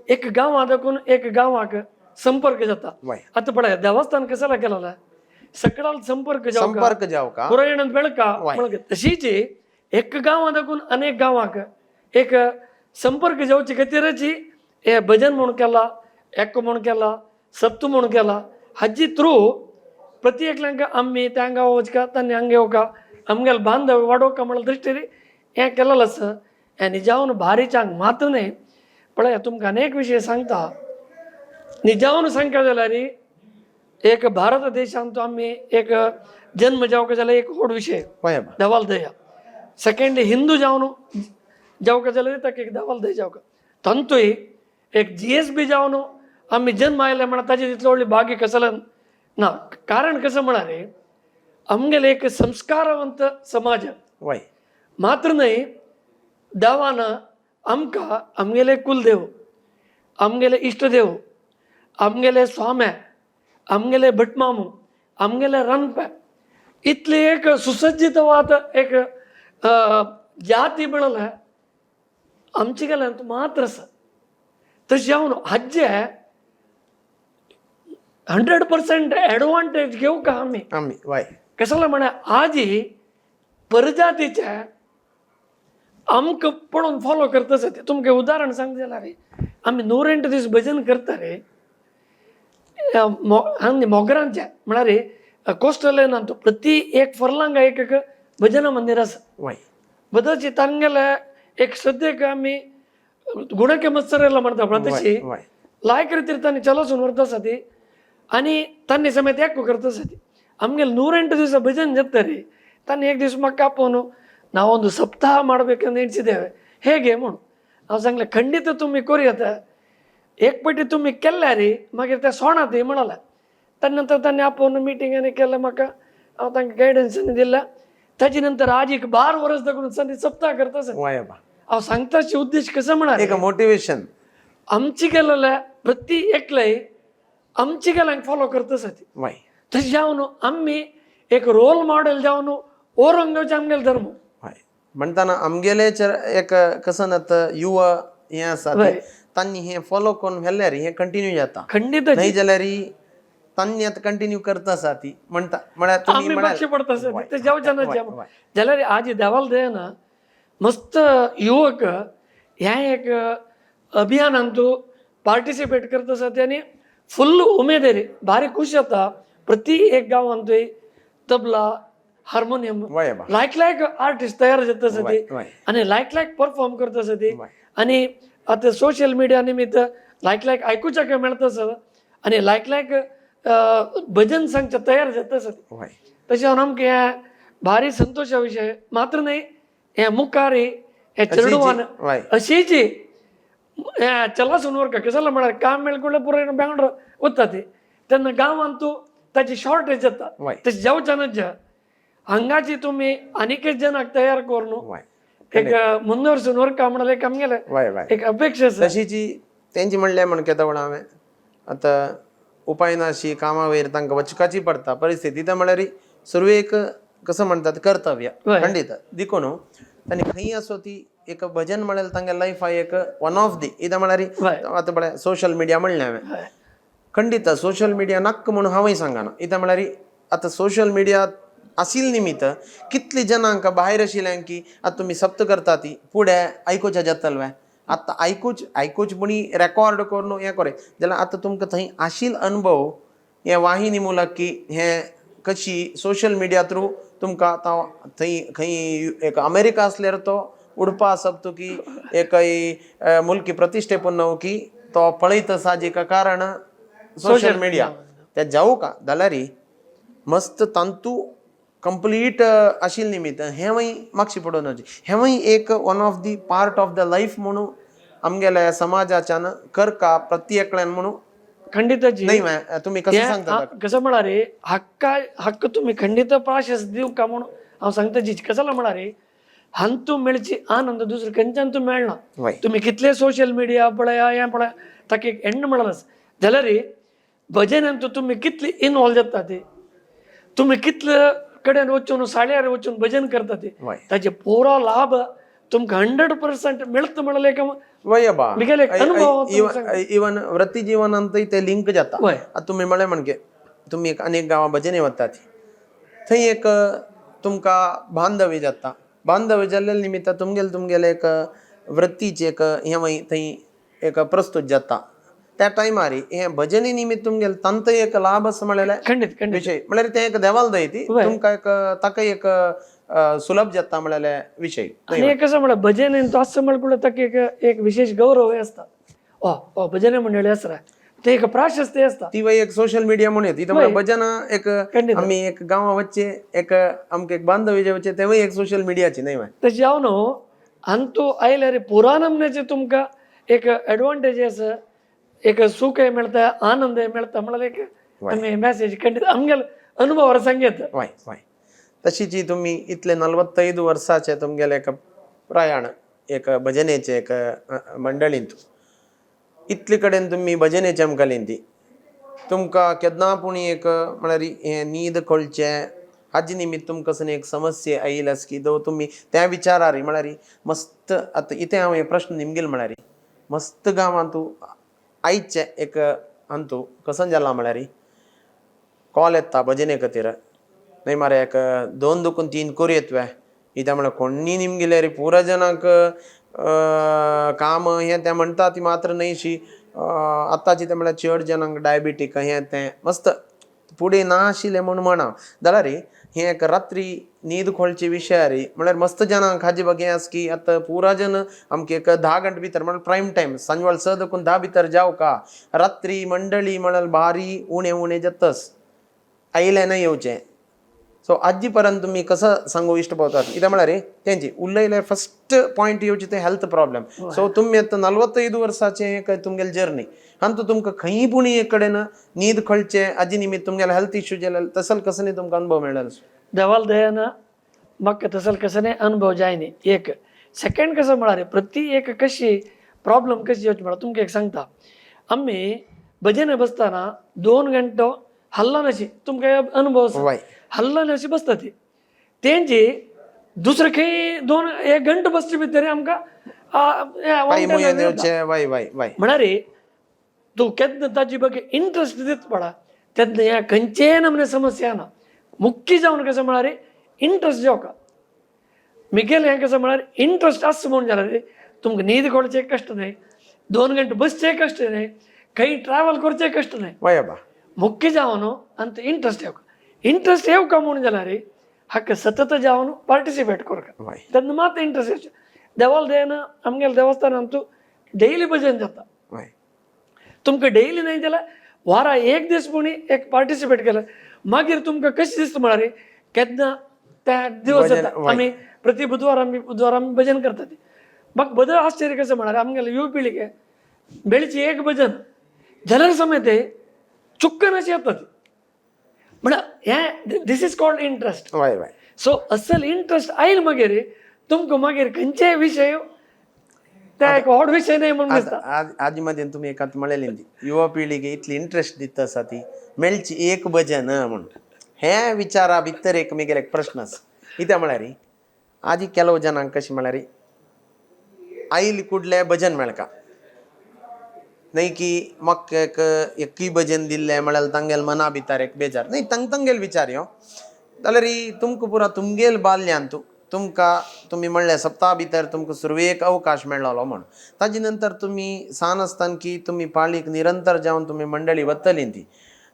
एक गांवां दाखून एक गांवाक संपर्क जाता. आतां पळय देवस्थान कशाला केलेलं सगळ्याला संपर्क जावका, संपर्क जावका, पुरायणांत बेळका म्हणले तशीच एक गांवां दाखून अनेक गांवाक एक संपर्क जावचे खातीरच हे भजन म्हूण केला, एक्को म्हूण केला, सप्तू म्हूण केला. हाजी थ्रू प्रति एकल्यांक आमी त्या गांवा वचका तांणी हांगा येवका आमगेले बांधव वाडोवका म्हणल्या दृश्टीन हें केलेलें आसा. हें निजावन भारी चांग मात न्हय. पळय तुमकां अनेक विशय सांगता. निजावन सांगता जाल्यार एक भारत देशांत आमी एक जन्म जावका जाल्यार एक व्हड विशय देवाल दया. सेकंडली हिंदू जावन जावका जाल्यार ताका एक देवाल दया जावका. तांतूय एक GSB जावन आमी जन्म आयले म्हणा ताजे तितलो व्हडली भाग्य कसलें ना. कारण कसं म्हळ्यार आमगेले एक संस्कारवंत समाज मात्र न्हय देवान आमकां आमगेले कुलदेव, आमगेले इश्टदेव, आमगेले स्वामे, आमगेले भटमामू, आमगेले रांदपे इतली एक सुसज्जित वात एक जाती म्हणलें आमचे गेल्यान मात्र आसा. तशें जावन हाजे 100% एडवांटेज घेवका आमी. आमी वय कशाला म्हळ्यार आजी परजातीचे आमकां पळोवन फॉलो करता आसा. तुमकां उदाहरण सांगता जाल्यार आमी 108 दीस भजन करता रे हांगा मोगरांचे म्हळ्यार कोस्टल लायनान प्रति एक फर्लांगा एक एक भजन मंदिर आसा. बदलची तांगेले एक श्रद्धेक आमी गुणके मत्सरेला म्हणटा पळय तशी लायक रितीर तांणी चलोसून व्हरता आसा ती आनी तांणी समेत एकू करता आसा ती. आमगेले 108 ದಿವಸ ಭಜನೆ ಜತ್ತಾರೆ ತಾನು एक ದಿವಸ ಮಕ್ಕ ಆಪೋನು ನಾವೊಂದು ಸಪ್ತಾಹ ಮಾಡಬೇಕಂತ ಎಣಿಸಿದ್ದೇವೆ ಹೇಗೆ म्हणून. हांव सांगलें खंडीत तुमी करूं एक पटी तुमी केल्यार मागीर ते सोणात म्हणलें. ताजे नंतर तांणी आपोवन मिटींग आनी केलें म्हाका हांव तांकां गायडन्स दिलें. ताजे नंतर आज एक 12 वर्स दाखोवन संदी सप्ताह करता आसा. हांव सांगता उद्देश कसो म्हळ्यार एक मोटिवेशन आमची केलेले प्रति एकले आमची गेल्यांक फॉलो करता आसा ती. तशें जावन आमी एक रोल मॉडेल जावन ओरोंग घेवचें आमगेलो धर्म. म्हणटाना आमगेले एक कसं ना युवा हें आसा तांणी हें फॉलो करून व्हेल्यार हें कंटिन्यू जाता. खंडीत न्हय जाल्यार तांणी आतां कंटिन्यू करता आसा ती म्हणटा म्हळ्यार आमी मातशें पडता आसा ते जावचें ना. जाल्यार आज देवाल दयेन मस्त युवक हें एक अभियानांतू पार्टिसिपेट करता आसा ते आनी फुल्ल उमेदीर भारी खूश जाता. प्रति एक गांवांतूय तबला, हार्मोनियम लायक लायक आर्टिस्ट तयार जाता आसा ती आनी लायक लायक परफॉर्म करता आसा ती. आनी आतां सोशल मिडिया निमित्त लायक लायक आयकुच्याक मेळटा आसा आनी लायक लायक भजन सांगचे तयार जाता आसा. तशें हांव आमकां हें भारी संतोशा विशय मात्र न्हय हें मुखार हे चेडवान अशीच हें चलासून व्हरका कशें म्हळ्यार काम मेळकुळे पुराय बेंगळूर वता ती तेन्ना गांवांत तूं ताची शॉर्टेज जाता. तशें जावचें ना. हांगाची तुमी आनीक जनाक तयार करून एक मुंदोरसून वर्का म्हणल्यार एक आमगेले वय वय एक अपेक्षा आसा. तशीची तेंची म्हणलें म्हण केता म्हणून हांवें आतां उपाय नाशी कामा वयर तांकां वचकाची पडटा परिस्थिती. त्या म्हळ्यार सुरवेक कसं म्हणतात कर्तव्य खंडीत देखून तांणी खंय असो ती एक भजन म्हळ्यार तांगे लायफ एक वन ऑफ the इदा म्हळ्यार आतां पळय सोशल मिडिया म्हणलें हांवें. खंडीत सोशल मिडिया नाक्क म्हणून हांवूय सांगना. इत्या म्हळ्यार आतां सोशल मिडिया आशिल्ले निमित्त कितली जनांक भायर आशिल्ल्यान की आतां तुमी सप्त करता ती फुडें आयकुच्या जातले. आतां आयकूच आयकूच पुणी रेकॉर्ड करून हें करे जाल्यार आतां तुमकां थंय आशिल्लो अनुभव हे वाहिनी मुलक की हें कशी सोशल मिडिया थ्रू तुमकां आतां थंय खंय एक अमेरिका आसल्यार तो उडपा आसप तुकी एक मुलकी प्रतिश्ठेपूर्ण की तो पळयत आसा जेका कारण सोशल मिडिया ते जावं का जाल्यार मस्त तांतू कंप्लीट आशिल्ले निमित्त हेंवूय मागशी पडून वचचें. हेंवूय एक one of the part of the life म्हणून आमगेल्या समाजाच्यान करका प्रत्येकल्यान म्हणून खंडिताची न्ही तुमी कसं सांगता? कसं म्हळ्यार हक्का हक्क तुमी खंडीत प्राशस दिवका म्हणून हांव सांगता जी. कशाला म्हळ्यार हांतू मेळची आनंद दुसरे खंयच्यान तूं मेळना. तुमी कितले सोशल मिडिया पळया हें पळया ताका एक एंड म्हळ्यार जाल्यार भजनान तुमी कितले इनवॉल्व जाता ते, तुमी कितले कडेन वचून साड्यार वचून भजन करता ते, ताचे पुरो लाभ तुमकां 100% मेळता म्हणल्यार एक वय बा मिगेले एक अनुभव. इवन वृत्ती जीवनांतय ते लिंक जाता. आतां तुमी म्हळें म्हणजे तुमी एक अनेक गांवां भजने वतात थंय एक तुमकां बांधव्य जाता. बांधव्य जाल्ल्या निमित्त तुमगेले तुमगेले एक वृत्तीचे एक हें थंय एक प्रस्तूत जाता. त्या टायमार हें भजनी निमित्त तुमगेले तांतय एक लाभ आसा म्हणलें खंडीत खंडीत विशय म्हळ्यार तें एक देवाल दय ती तुमकां एक ताका एक सुलभ जाता म्हणलें विशय. आनी एक कसं म्हळ्यार भजन तो आसता म्हळ्यार ताका एक एक विशेष गौरव आसता. ओ ओ भजन मंडळी आसता ते एक प्राशस्त्य आसता. ती वय एक सोशल मिडिया म्हणून येता. इथं भजन एक आमी एक गांवा वच्चे एक आमकां एक बांधव वच्चे तेवूय एक सोशल मिडियाची न्हय. तशें हांव न्हू आनी तूं आयल्यार पुरानमनेचे तुमकां एक एडवांटेज आसा, एक सुखय मेळटा आनंदय मेळटा म्हळ्यार एक आमी मॅसेज खंडीत आमगेले अनुभवार सांगता. वय वय तशीची तुमी इतले 45 वर्साचे तुमगेले एक प्रयाण एक भजनेचे एक मंडळींत इतले कडेन तुमी भजनेचे आमकां ती तुमकां केन्ना पूण एक म्हळ्यार हें न्हीद कळचें हाजे निमित्त तुमकां कसली एक समस्या आयली आसा की दो तुमी त्या विचारार म्हळ्यार मस्त आतां इतें हांव हे प्रश्न निमगेल म्हळ्यार मस्त गांवांत आयचें एक अंतू कसं जाला म्हळ्यार कॉल येता भजने खातीर न्हय मरे एक 2 दुकून 3 करूं येतवे इत्या म्हळ्यार कोण्णी निमगिल्यार पुरा जनांक काम हें तें म्हणटा ती मात्र न्हयशी. आतांची तें म्हळ्यार चड जनांक डायबिटीक हें तें मस्त फुडें ना आशिल्लें म्हूण म्हणा जाल्यार हें एक रात्री न्हीद खोळचे विशयार म्हळ्यार मस्त जनांक हाजे बागे आसा की आतां पुरा जन आमकां एक 10 घंटे भितर म्हळ्यार प्रायम टायम सांजवाळ 6 देखून 10 भितर जावं का रात्री मंडळी म्हळ्यार भारी उणें उणें जातस आयलें ना येवचें. सो आजी पर्यंत तुमी कसं सांगू इश्ट पावतात कित्याक म्हळ्यार तेंची उलयल्यार फस्ट पॉयंट येवची तें हेल्थ प्रॉब्लम. सो तुमी आतां 45 वर्साचें एक तुमगेलें जर्नी आनी तुमकां खंयी पूण एक कडेन न्हीद खळचें आजी निमित्त तुमगेले हेल्थ इश्यू जाल्यार तसल कसं न्ही तुमकां अनुभव मेळ्ळो? देवाल दयान म्हाका तसल कसं न्ही अनुभव जायनी. एक सेकंड कसं म्हळ्यार प्रति एक कशी प्रॉब्लम कशी येवची म्हळ्यार तुमकां एक सांगता. आमी भजन बसतना 2 घंटो हल्ला नशी तुमकां अनुभव आसा हल्ला नशी बसता ती तेंची दुसरे खंय 2-1 घंटो बसचे भितर आमकां म्हळ्यार तूं केन्ना ताजी बगे इंट्रस्ट दित पडा तेन्ना ह्या खंयचेय नमने समस्या ना. मुख्य जावन कसं म्हळ्यार इंट्रस्ट जावका मिगेले हें कसं म्हळ्यार इंट्रस्ट आसा म्हणून जाल्यार तुमकां न्हीद कोडचें कश्ट न्हय, 2 घंटे बसचें कश्ट न्हय, खंय ट्रॅवल करचें कश्ट न्हय. मुख्य जावन आनी ते इंट्रस्ट येवका इंट्रस्ट येवका म्हणून जाल्यार हाका सतत जावन पार्टिसिपेट करका तेन्ना मात इंट्रस्ट येवचें. देवाल दयान आमगेल्या देवस्थानान तूं डेली भजन जाता. तुमकां डेली न्हय जाल्यार वारा एक दीस पुणी एक पार्टिसिपेट केलें मागीर तुमकां कशें दिसता म्हळ्यार केन्ना त्या दिवस जाता. आमी प्रति बुधवार आमी बुधवार आमी भजन करतात. म्हाका बदल आश्चर्य कसं म्हळ्यार आमगेले युव पिळगे बेळची एक भजन जाल्यार समेत चुक्कन अशें येता ती म्हळ्यार हें this is called interest. So असल इंट्रस्ट आयल मागीर तुमकां मागीर खंयचेय विशय ते एक व्हड विशय न्हय म्हणून दिसता. आजी मदेन तुमी एकात म्हणलेली ती युवा पिळगे इतली इंट्रस्ट दिता आसा ती मेळची एक भजन म्हूण हे विचारा भितर एक मेगेले एक प्रश्न आसा. कित्याक म्हळ्यार आजी ಕೆಲವು जनांक कशें म्हळ्यार आयल कुडले भजन मेळका न्हय की म्हाका एक एकूय भजन दिल्लें म्हळ्यार तांगेल मना भितर एक बेजार न्हय तांग तांगेल विचार ह्यो. जाल्यार तुमकां पुरा तुमगेल बाल्यांत तुमकां तुमी म्हणलें सप्ता भितर तुमकां सुरवेक अवकाश मेळ्ळो म्हूण, ताजे नंतर तुमी सान आसतना की तुमी पाळीक निरंतर जावन तुमी मंडळी वतली ती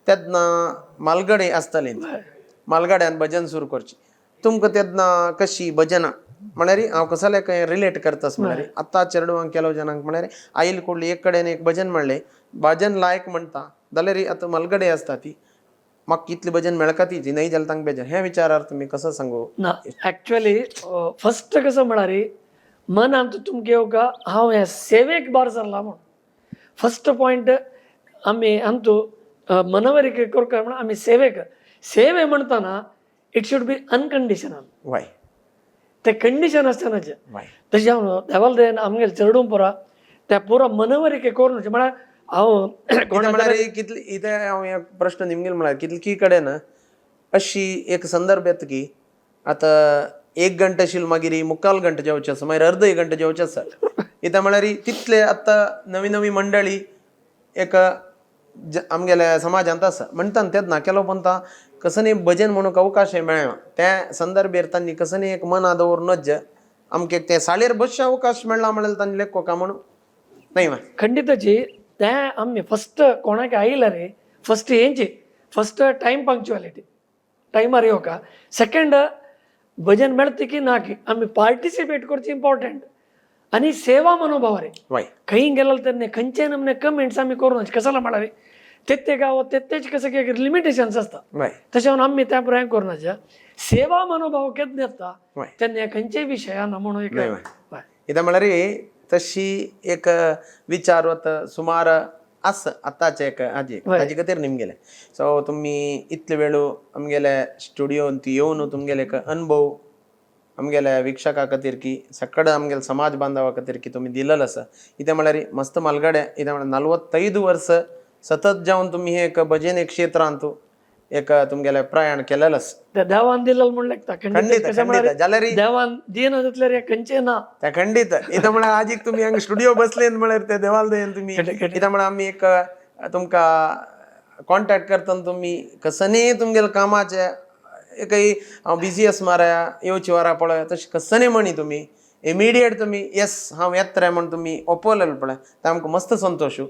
तेन्ना मालगडे आसतली, मालगाड्यान भजन सुरू करची तुमकां तेन्ना कशी भजनां म्हळ्यार हांव कसले खंय रिलेट करतास म्हळ्यार आतां चेडवांक ಕೆಲವು जनांक म्हळ्यार आयल कुडली एक कडेन एक भजन म्हणलें भजन लायक म्हणटा जाल्यार आतां मलगडे आसता ती म्हाका इतलें भजन मेळका ती न्हय जाल्यार तांकां बेजार. ह्या विचारार तुमी कसो सांगू? ना, ॲक्च्युअली फस्ट कसं म्हळ्यार मनांत तुमकां येवका हांव ह्या सेवेक भार सरला म्हूण. फस्ट पॉयंट आमी अंतू मनवरिके करका म्हणून आमी सेवेक सेवे म्हणताना it should be unconditional. वय. ते कंडिशन आसतानाचे वय. तशें हांव देवाल दयेन आमगेले चेडूं पुरा त्या पुरा मनवरिके करून म्हळ्यार हांव कितें म्हळ्यार कितली इतें हांव एक प्रश्न निमगेल म्हळ्यार कितली कडेन अशी एक संदर्भ येता की आतां एक घंटा आशिल्लो मागीर मुक्काल घंटा जेवचें आसा, मागीर अर्द एक घंटा जेवचें आसा. कित्याक म्हळ्यार तितले आतां नवी नवी मंडळी एक आमगेल्या समाजांत आसा म्हणटा तेन्ना केलो पंता कसनी भजन म्हणूंक अवकाश मेळना त्या संदर्भेर तांणी कसनी एक मना दवरून आमकां ते साळेर बसचे अवकाश मेळ्ळा म्हळ्यार तांणी लेखो का म्हणून न्हय मा. खंडितची ते आमी फस्ट कोणाक आयला रे फस्ट हेंची फस्ट टायम पंक्च्युअलिटी टायमार येवका, सेकंड भजन मेळता की ना की आमी पार्टिसिपेट करची इम्पॉर्टंट आनी सेवा मनोभाव रे. वय. खंय गेल्यार तेन्ना खंयचे नमने कमेंट्स आमी करूं कसला म्हळ्यार तेत्ते गांव तेत्तेच कसं की लिमिटेशन्स आसता. वय. तशें म्हणून आमी त्या पुराय करूं सेवा मनोभाव केन्ना येता वय. तेन्ना खंयच्याय विशयान म्हणून एक न्हय. वय. कित्याक म्हळ्यार तशी एक विचार वता सुमार आसा आतांचे एक हाजे ताजे खातीर निमगेले. सो तुमी इतले वेळू आमगेले स्टुडियोंत येवन तुमगेले एक अनुभव आमगेल्या वीक्षका खातीर की सकड आमगेले समाज बांधवा खातीर की तुमी दिलेलो आसा. कित्याक म्हळ्यार मस्त मालगडे कित्याक म्हळ्यार 45 वर्स सतत जावन तुमी हे एक भजन एक क्षेत्रांत एक तुमगेलें प्रयाण केलेलें आसा. त्या देवान दिलेलं म्हणून लेखता खंडीत कसं खंडीत जाल्यार देवान दिना जातल्यार हे खंयचें ना. त्या खंडीत इथं म्हळ्यार आजीक तुमी हांगा स्टुडिओ बसले म्हळ्यार ते देवाल दयेन तुमी इथं म्हळ्यार आमी एक तुमकां कॉन्टॅक्ट करतना तुमी कसनी तुमगेले कामाचे एकय हांव बिजी आसा मारा येवची वरां पळय तशें कसनी म्हणी तुमी इमिडिएट तुमी येस हांव येता रे म्हण तुमी ओपवलेलें पळय ते आमकां मस्त संतोश.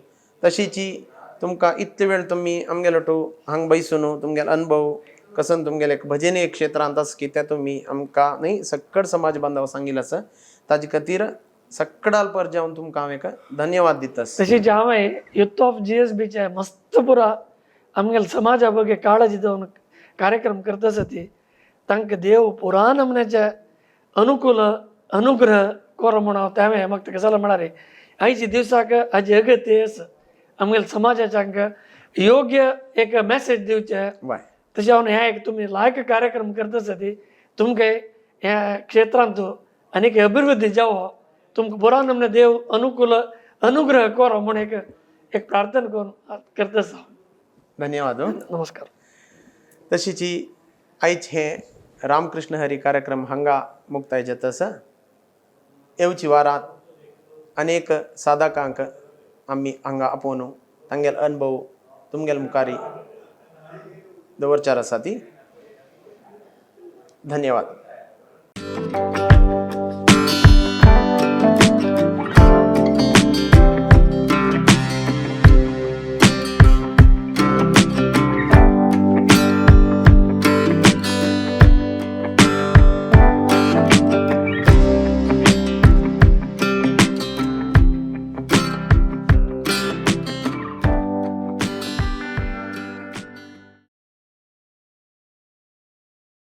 तशीची तुमकां इतले वेळ तुमी आमगेलो टू हांगा बैसून तुमगेलो अनुभव कसन तुमगेले एक भजनीय क्षेत्रांत आसा की ते तुमी आमकां न्ही सकड समाज बांधव सांगिल्लें आसा ताजे खातीर सकडाल पर जावन तुमकां हांव एक धन्यवाद दिता. तशीच हांवें युथ ऑफ जी एस बीचे मस्त पुरा आमगेले समाजा बगे काळजी दवरून कार्यक्रम करता आसा ती तांकां देव पुरान नमन्याचे अनुकूल अनुग्रह कोरो म्हूण हांव तें म्हाका कशें म्हळ्यार आयच्या दिवसाक हाजी अगत्य आसा आमगेले समाजाच्या हांकां योग्य एक मॅसेज दिवचें. वय. तशें हांव ह्या एक तुमी लायक कार्यक्रम करता आसा ती तुमकां ह्या क्षेत्रांत आनीक अभिवृद्धी जावो तुमकां बरो नमने देव अनुकूल अनुग्रह करो म्हूण एक एक प्रार्थना करून करता आसा. धन्यवाद. नमस्कार. तशीची आयज हे रामकृष्ण हरी कार्यक्रम हांगा मुक्ताय जाता आसा. येवची वारांत अनेक साधकांक आमी हांगा आपोवन तांगेले अनुभव तुमगेले मुखारी दवरचार आसा ती. धन्यवाद.